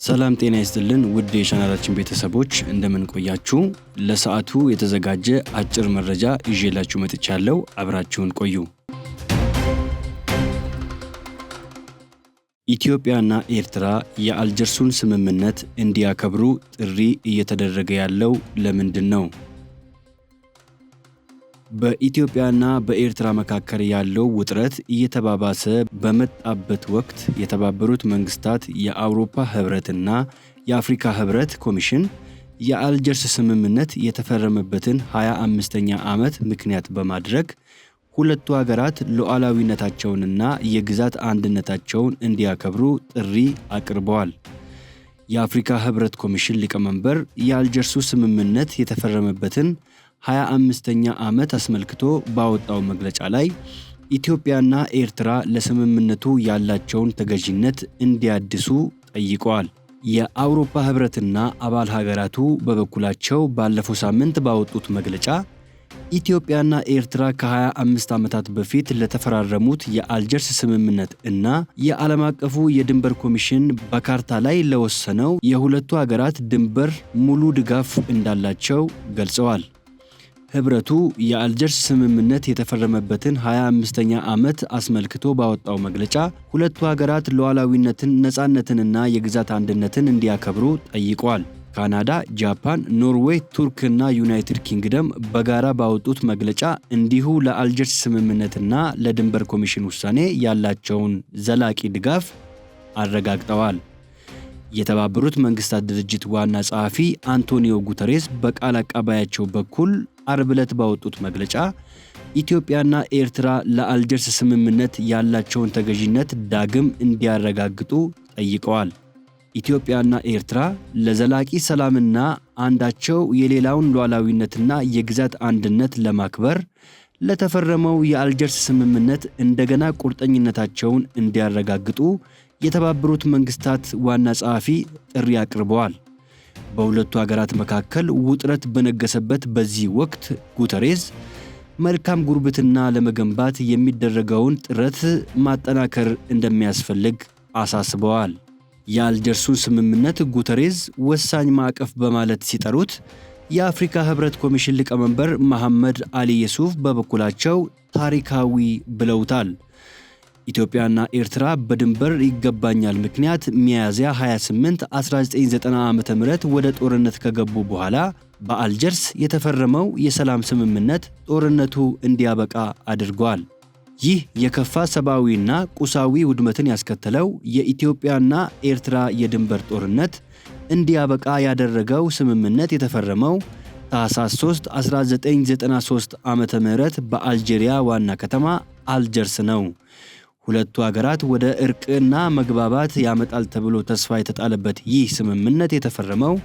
ሰላም ጤና ይስጥልን ውድ የቻናላችን ቤተሰቦች፣ እንደምን ቆያችሁ? ለሰዓቱ የተዘጋጀ አጭር መረጃ ይዤላችሁ መጥቻለሁ። አብራችሁን ቆዩ። ኢትዮጵያና ኤርትራ የአልጀርሱን ስምምነት እንዲያከብሩ ጥሪ እየተደረገ ያለው ለምንድን ነው? በኢትዮጵያና በኤርትራ መካከል ያለው ውጥረት እየተባባሰ በመጣበት ወቅት የተባበሩት መንግስታት፣ የአውሮፓ ህብረትና የአፍሪካ ህብረት ኮሚሽን የአልጀርስ ስምምነት የተፈረመበትን 25ኛ ዓመት ምክንያት በማድረግ ሁለቱ ሀገራት ሉዓላዊነታቸውንና የግዛት አንድነታቸውን እንዲያከብሩ ጥሪ አቅርበዋል። የአፍሪካ ህብረት ኮሚሽን ሊቀመንበር የአልጀርሱ ስምምነት የተፈረመበትን 25ኛ ዓመት አስመልክቶ ባወጣው መግለጫ ላይ ኢትዮጵያና ኤርትራ ለስምምነቱ ያላቸውን ተገዢነት እንዲያድሱ ጠይቀዋል። የአውሮፓ ህብረትና አባል ሀገራቱ በበኩላቸው ባለፈው ሳምንት ባወጡት መግለጫ ኢትዮጵያና ኤርትራ ከ25 ዓመታት በፊት ለተፈራረሙት የአልጀርስ ስምምነት እና የዓለም አቀፉ የድንበር ኮሚሽን በካርታ ላይ ለወሰነው የሁለቱ ሀገራት ድንበር ሙሉ ድጋፍ እንዳላቸው ገልጸዋል። ህብረቱ የአልጀርስ ስምምነት የተፈረመበትን 25ኛ ዓመት አስመልክቶ ባወጣው መግለጫ ሁለቱ ሀገራት ሉዓላዊነትን፣ ነፃነትንና የግዛት አንድነትን እንዲያከብሩ ጠይቀዋል። ካናዳ፣ ጃፓን፣ ኖርዌይ፣ ቱርክ እና ዩናይትድ ኪንግደም በጋራ ባወጡት መግለጫ እንዲሁ ለአልጀርስ ስምምነትና ለድንበር ኮሚሽን ውሳኔ ያላቸውን ዘላቂ ድጋፍ አረጋግጠዋል። የተባበሩት መንግስታት ድርጅት ዋና ጸሐፊ አንቶኒዮ ጉተሬስ በቃል አቀባያቸው በኩል አርብ ዕለት ባወጡት መግለጫ ኢትዮጵያና ኤርትራ ለአልጀርስ ስምምነት ያላቸውን ተገዢነት ዳግም እንዲያረጋግጡ ጠይቀዋል። ኢትዮጵያና ኤርትራ ለዘላቂ ሰላምና አንዳቸው የሌላውን ሉዓላዊነትና የግዛት አንድነት ለማክበር ለተፈረመው የአልጀርስ ስምምነት እንደገና ቁርጠኝነታቸውን እንዲያረጋግጡ የተባበሩት መንግስታት ዋና ጸሐፊ ጥሪ አቅርበዋል። በሁለቱ ሀገራት መካከል ውጥረት በነገሰበት በዚህ ወቅት ጉተሬዝ መልካም ጉርብትና ለመገንባት የሚደረገውን ጥረት ማጠናከር እንደሚያስፈልግ አሳስበዋል። የአልጀርሱን ስምምነት ጉተሬዝ ወሳኝ ማዕቀፍ በማለት ሲጠሩት፣ የአፍሪካ ህብረት ኮሚሽን ሊቀመንበር መሐመድ አሊ የሱፍ በበኩላቸው ታሪካዊ ብለውታል። ኢትዮጵያና ኤርትራ በድንበር ይገባኛል ምክንያት ሚያዝያ 28 1990 ዓ.ም ወደ ጦርነት ከገቡ በኋላ በአልጀርስ የተፈረመው የሰላም ስምምነት ጦርነቱ እንዲያበቃ አድርጓል። ይህ የከፋ ሰብአዊና ቁሳዊ ውድመትን ያስከተለው የኢትዮጵያና ኤርትራ የድንበር ጦርነት እንዲያበቃ ያደረገው ስምምነት የተፈረመው ታህሳስ 3 1993 ዓ.ም በአልጄሪያ ዋና ከተማ አልጀርስ ነው። ሁለቱ ሀገራት ወደ እርቅና መግባባት ያመጣል ተብሎ ተስፋ የተጣለበት ይህ ስምምነት የተፈረመው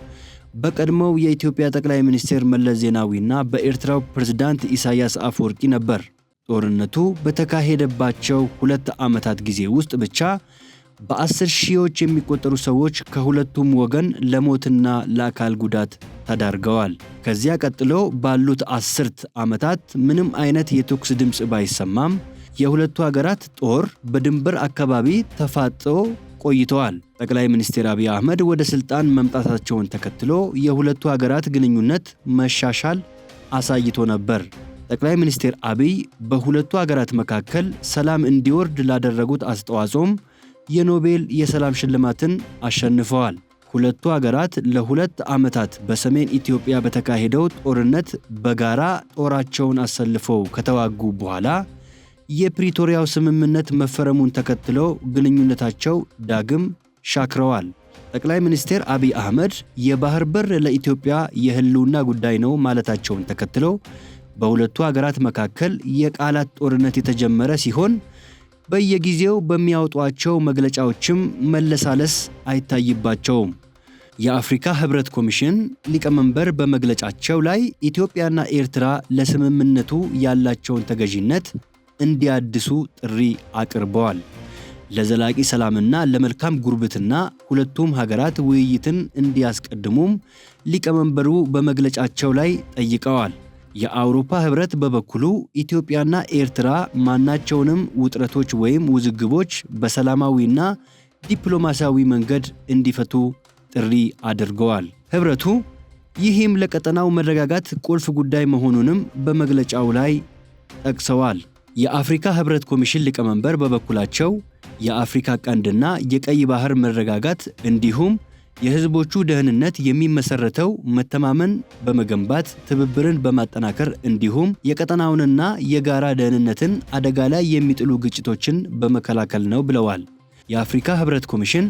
በቀድሞው የኢትዮጵያ ጠቅላይ ሚኒስትር መለስ ዜናዊና በኤርትራው ፕሬዝዳንት ኢሳያስ አፈወርቂ ነበር። ጦርነቱ በተካሄደባቸው 2 ዓመታት ጊዜ ውስጥ ብቻ በ10 ሺዎች የሚቆጠሩ ሰዎች ከሁለቱም ወገን ለሞትና ለአካል ጉዳት ተዳርገዋል። ከዚያ ቀጥሎ ባሉት አስርት ዓመታት ምንም አይነት የተኩስ ድምፅ ባይሰማም የሁለቱ ሀገራት ጦር በድንበር አካባቢ ተፋጦ ቆይተዋል። ጠቅላይ ሚኒስትር አብይ አህመድ ወደ ስልጣን መምጣታቸውን ተከትሎ የሁለቱ ሀገራት ግንኙነት መሻሻል አሳይቶ ነበር። ጠቅላይ ሚኒስትር አብይ በሁለቱ ሀገራት መካከል ሰላም እንዲወርድ ላደረጉት አስተዋጽኦም የኖቤል የሰላም ሽልማትን አሸንፈዋል። ሁለቱ ሀገራት ለ2 ዓመታት በሰሜን ኢትዮጵያ በተካሄደው ጦርነት በጋራ ጦራቸውን አሰልፈው ከተዋጉ በኋላ የፕሪቶሪያው ስምምነት መፈረሙን ተከትሎ ግንኙነታቸው ዳግም ሻክረዋል። ጠቅላይ ሚኒስትር አብይ አህመድ የባህር በር ለኢትዮጵያ የህልውና ጉዳይ ነው ማለታቸውን ተከትሎ በሁለቱ ሀገራት መካከል የቃላት ጦርነት የተጀመረ ሲሆን፣ በየጊዜው በሚያወጧቸው መግለጫዎችም መለሳለስ አይታይባቸውም። የአፍሪካ ህብረት ኮሚሽን ሊቀመንበር በመግለጫቸው ላይ ኢትዮጵያና ኤርትራ ለስምምነቱ ያላቸውን ተገዢነት እንዲያድሱ ጥሪ አቅርበዋል። ለዘላቂ ሰላምና ለመልካም ጉርብትና ሁለቱም ሀገራት ውይይትን እንዲያስቀድሙም ሊቀመንበሩ በመግለጫቸው ላይ ጠይቀዋል። የአውሮፓ ህብረት በበኩሉ ኢትዮጵያና ኤርትራ ማናቸውንም ውጥረቶች ወይም ውዝግቦች በሰላማዊና ዲፕሎማሲያዊ መንገድ እንዲፈቱ ጥሪ አድርገዋል። ህብረቱ ይህም ለቀጠናው መረጋጋት ቁልፍ ጉዳይ መሆኑንም በመግለጫው ላይ ጠቅሰዋል። የአፍሪካ ህብረት ኮሚሽን ሊቀመንበር በበኩላቸው የአፍሪካ ቀንድና የቀይ ባህር መረጋጋት እንዲሁም የህዝቦቹ ደህንነት የሚመሰረተው መተማመን በመገንባት፣ ትብብርን በማጠናከር እንዲሁም የቀጠናውንና የጋራ ደህንነትን አደጋ ላይ የሚጥሉ ግጭቶችን በመከላከል ነው ብለዋል። የአፍሪካ ህብረት ኮሚሽን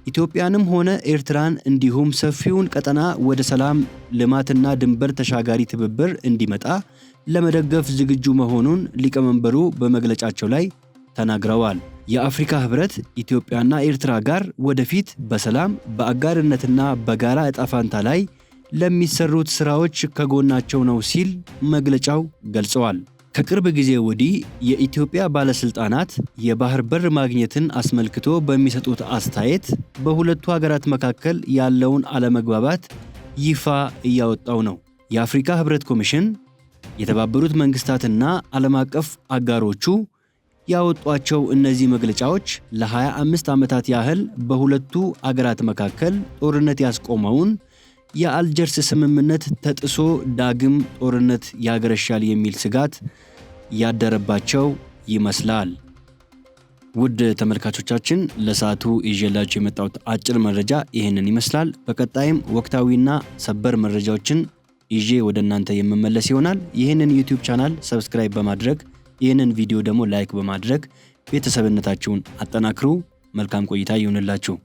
ኢትዮጵያንም ሆነ ኤርትራን እንዲሁም ሰፊውን ቀጠና ወደ ሰላም፣ ልማትና ድንበር ተሻጋሪ ትብብር እንዲመጣ ለመደገፍ ዝግጁ መሆኑን ሊቀመንበሩ በመግለጫቸው ላይ ተናግረዋል። የአፍሪካ ህብረት ኢትዮጵያና ኤርትራ ጋር ወደፊት በሰላም፣ በአጋርነትና በጋራ ዕጣ ፈንታ ላይ ለሚሰሩት ስራዎች ከጎናቸው ነው ሲል መግለጫው ገልጸዋል። ከቅርብ ጊዜ ወዲህ የኢትዮጵያ ባለስልጣናት የባህር በር ማግኘትን አስመልክቶ በሚሰጡት አስተያየት በሁለቱ ሀገራት መካከል ያለውን አለመግባባት ይፋ እያወጣው ነው። የአፍሪካ ህብረት ኮሚሽን፣ የተባበሩት መንግስታትና ዓለም አቀፍ አጋሮቹ ያወጧቸው እነዚህ መግለጫዎች ለ25 ዓመታት ያህል በሁለቱ አገራት መካከል ጦርነት ያስቆመውን የአልጀርስ ስምምነት ተጥሶ ዳግም ጦርነት ያገረሻል የሚል ስጋት ያደረባቸው ይመስላል። ውድ ተመልካቾቻችን፣ ለሰዓቱ ይዤላችሁ የመጣሁት አጭር መረጃ ይህንን ይመስላል። በቀጣይም ወቅታዊና ሰበር መረጃዎችን ይዤ ወደ እናንተ የምመለስ ይሆናል። ይህንን YouTube channel subscribe በማድረግ፣ ይህንን ቪዲዮ ደግሞ like በማድረግ ቤተሰብነታችሁን አጠናክሩ። መልካም ቆይታ ይሁንላችሁ።